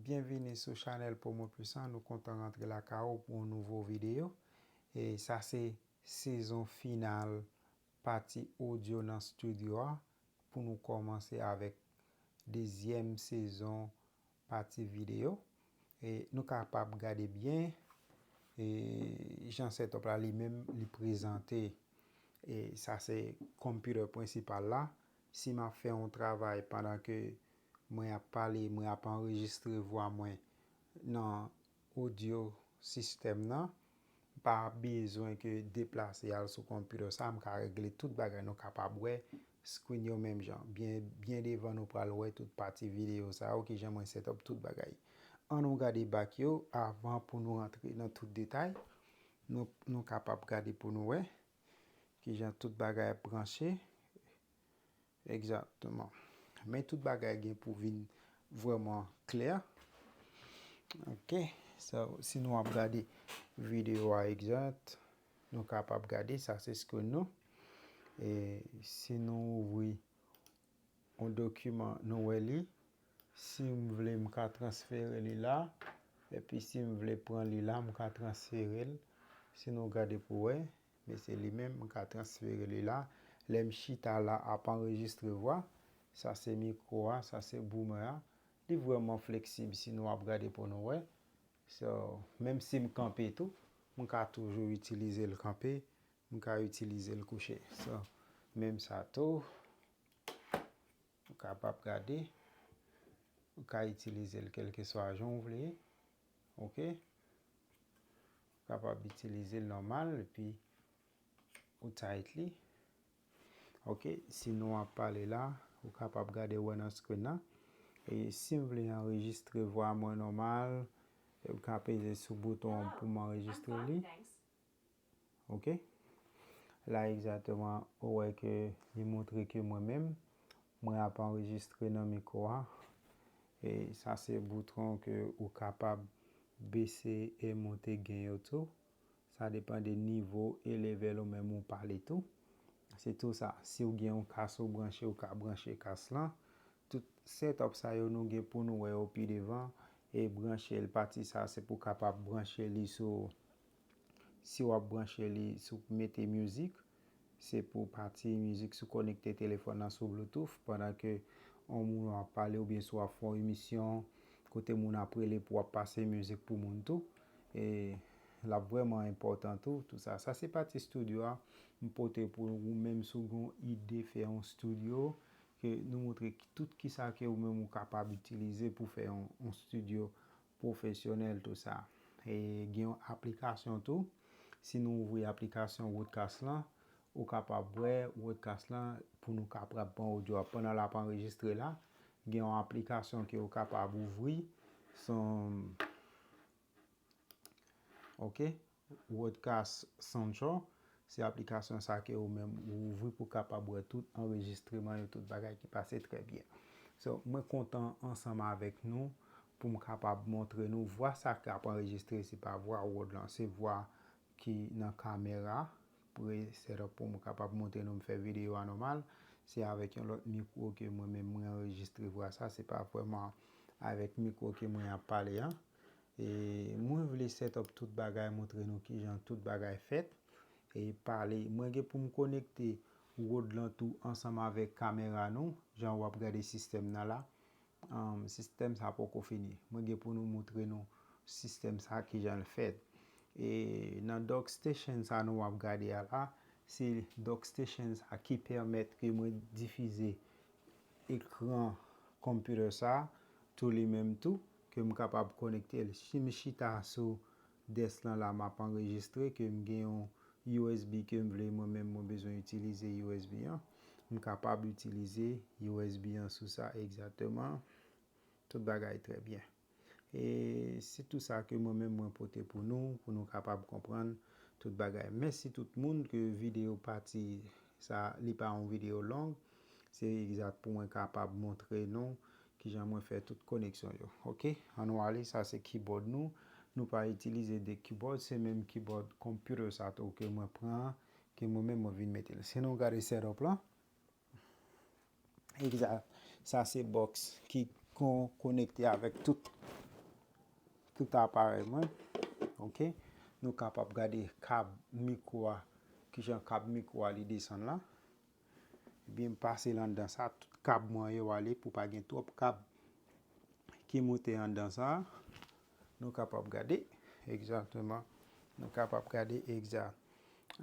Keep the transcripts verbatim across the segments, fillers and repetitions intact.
Byenvini sou chanèl Promo Puissant. Nou kontan rantre lakay ou pou yon nouvo videyo. E sa se sezon final pati odyo nan estidyo a pou nou kòmanse avèk dezyèm sezon pati videyo. E nou kapab gade byen e jan setup la li menm li prezante. E sa se computer prensipal la. Si m ap fè yon travay pandan ke mwen ap pale, mwen ap anrejistre vwa mwen nan odyo sistèm nan, m pa bezwen ke deplase al sou computer sa, m ka regle tout bagay. Nou kapab wè screen yo menm jan. Byen, byen devan nou pral wè tout pati videyo sa yo, kijan mwen setup tout bagay. Ann nou gade back yo avan pou nou rantre nan tout detay. Nou, nou kapab gade pou nou wè kijan tout bagay ap branche. Egzakteman. Men tout bagay gen pou vin vrèman klè. Ok. So, si nou ap gade videyo a egzat, nou kapab gade, sa se screen nou. E si nou ouvri yon dokiman, nou wè li. Si m vle, m ka transfere li la. Epi si m vle pran li la, m ka transfere l. Si nou gade pou wè, men se li menm, m ka transfere li la. Lè m chita la ap anrejistre vwa, sa se mikwo a, sa se boomer a. Li vrèman fleksib si nou ap gade pou nou wè. So, menm si m kanpe tou, m ka toujou itilize l kanpe, m ka itilize l kouche. So, menm sa tou, ou kapab gade, ou ka itilize l kèlkeswa jan w vle. Ok? Ou kapab itilize l nòmal, epi ou tight li. Ok, si nou ap pale la, ou kapab gade wè nan screen nan. E si m vle anrejistre vwa mwen nòmal, m ka peze sou bouton an pou m anrejistre li. Ok? La egzakteman, ou wè ke li montre ke mwen menm, mwen ap anrejistre nan mikwo a. E sa se bouton ke ou kapab bese e monte gen yo tou. Sa depann de nivo e level ou menm ou pale tou. Se tou sa. Si w gen yon kas ou branche, ou ka branche kas lan. Tout setup sa yo nou gen pou nou wè yo pi devan. E branche l pati sa, se pou kapab branche li sou, si w ap branche li sou mete mizik, se pou pati mizik sou konekte telefòn nan sou Bluetooth pandan ke yon moun w ap pale oubyen si w ap fè yon emisyon kote moun ap rele pou w ap pase mizik pou moun tou. E l ap vrèman enpòtan tou, tou sa. Sa se pati estidyo a m pote pou ou menm si w gen yon ide fè yon estidyo, ke nou montre ki, tout kisa ke ou menm ou kapab itilize pou fè yon, yon estidyo pwofesyonèl tou sa. E gen yon aplikasyon tou. Si nou ouvri aplikasyon Rodecaster lan, ou kapab wè Rodecaster lan pou nou kapab pran odyo a pandan l ap anrejistre la. Gen yon aplikasyon ke ou kapab ouvri. Se yon, ok, Rodecaster Central. Se aplikasyon sa ke ou menm ou ouvri pou kapab wè tout anrejistreman yo, tout bagay ki pase trè byen. So, mwen kontan ansanm avèk nou pou m kapab montre nou vwa sa k ap anrejistre, se pa vwa Rode lan, se vwa ki nan kamera. Pre setup pou m kapab montre nou m fè videyo a nòmal. Se avèk yon lòt mikwo ke mwen menm mwen anrejistre vwa sa, se pa vrèman avèk mikwo ke mwen ap pale an. E mwen vle setup tout bagay, montre nou kijan tout bagay fèt. E pale, mwen gen pou m konekte Rode lan tou ansanm avèk kamera nou, jan w ap gade sistèm nan la. Um, sistèm sa poko fini. Mwen gen pou nou montre nou sistèm sa kijan l fèt. E nan dock station sa nou ap gade a la, se dock station sa ki pèmèt ke mwen difize ekran computer sa tou li menm tou, ke m kapab konekte l. Si m chita sou desk lan la, m ap anrejistre, ke m gen yon U S B ke m vle, mwen menm mwen bezwen itilize U S B an, m kapab itilize U S B an sou sa egzakteman. Tout bagay trè byen. E se tou sa ke mwen menm mwen pote pou nou, pou nou kapab konprann tout bagay. Mèsi tout moun ke videyo pati sa, li pa yon videyo long. Se egzat pou mwen kapab montre nou kijan mwen fè tout koneksyon yo. Ok, ann nou ale, sa se keyboard nou. Nou pa itilize de keyboard, se menm keyboard computer sa tou ke mwen pran, ke mwen menm mwen vin mete l. Si nou gade setup lan, egzat, sa se box ki kon-, konekte avèk tout tout aparèy mwen. Ok, nou kapab gade kab mikwo a, kijan kab mikwo a li desann la. Ebyen, m pase l anndan sa, tout kab mwen yo ale pou pa gen twòp kab ki moute anndan sa. Nou kapab gade egzakteman. Nou kapab gade egzak.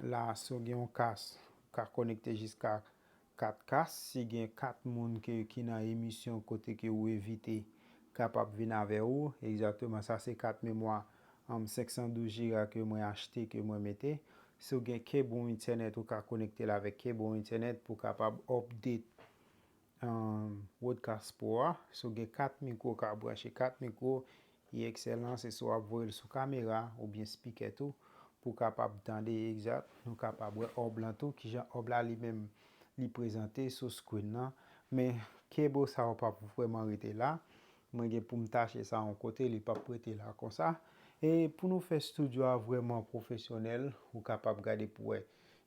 La, si w gen yon kas, ou ka konekte jiska kat kas. Si gen kat moun ke, ki nan emisyon kote ke ou envite, kapab vin avè ou. Egzakteman, sa se kat memwa, um, senk san douz giga ke mwen achte, ke mwen mete. Si w gen keb ou entènèt, ou ka konekte l avèk keb ou entènèt pou kapab update, um, Rodecaster Pro a. Si w gen kat mikwo, ou ka branche kat mikwo. Li ekselan, se swa w ap voye l sou kamera oubyen spikè tou, pou w kapab tande egzak. Nou kapab wè ob lan tou, kijan ob la li menm li prezante sou screen nan. Men kebo sa yo p ap vrèman rete la. Mwen gen pou m tache sa yon kote, li p ap rete la konsa. E pou nou fè estidyo a vrèman pwofesyonèl, ou kapab gade pou wè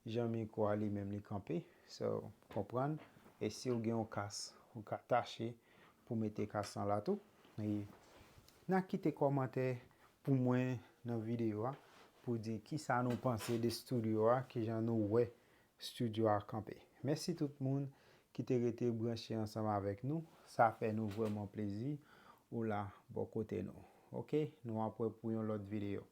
jan mikwo a li menm li kanpe. So, konprann. E si w gen yon kas, ou ka tache pou mete kas lan la tou. E n a kite kòmantè pou mwen nan videyo a, pou di kisa nou panse de estidyo a, kijan nou wè estidyo a kanpe. Mèsi tout moun ki te rete branche ansanm avèk nou. Sa fè nou vrèman plezi ou la bò kote nou. Ok, nou ap wè pou yon lòt videyo.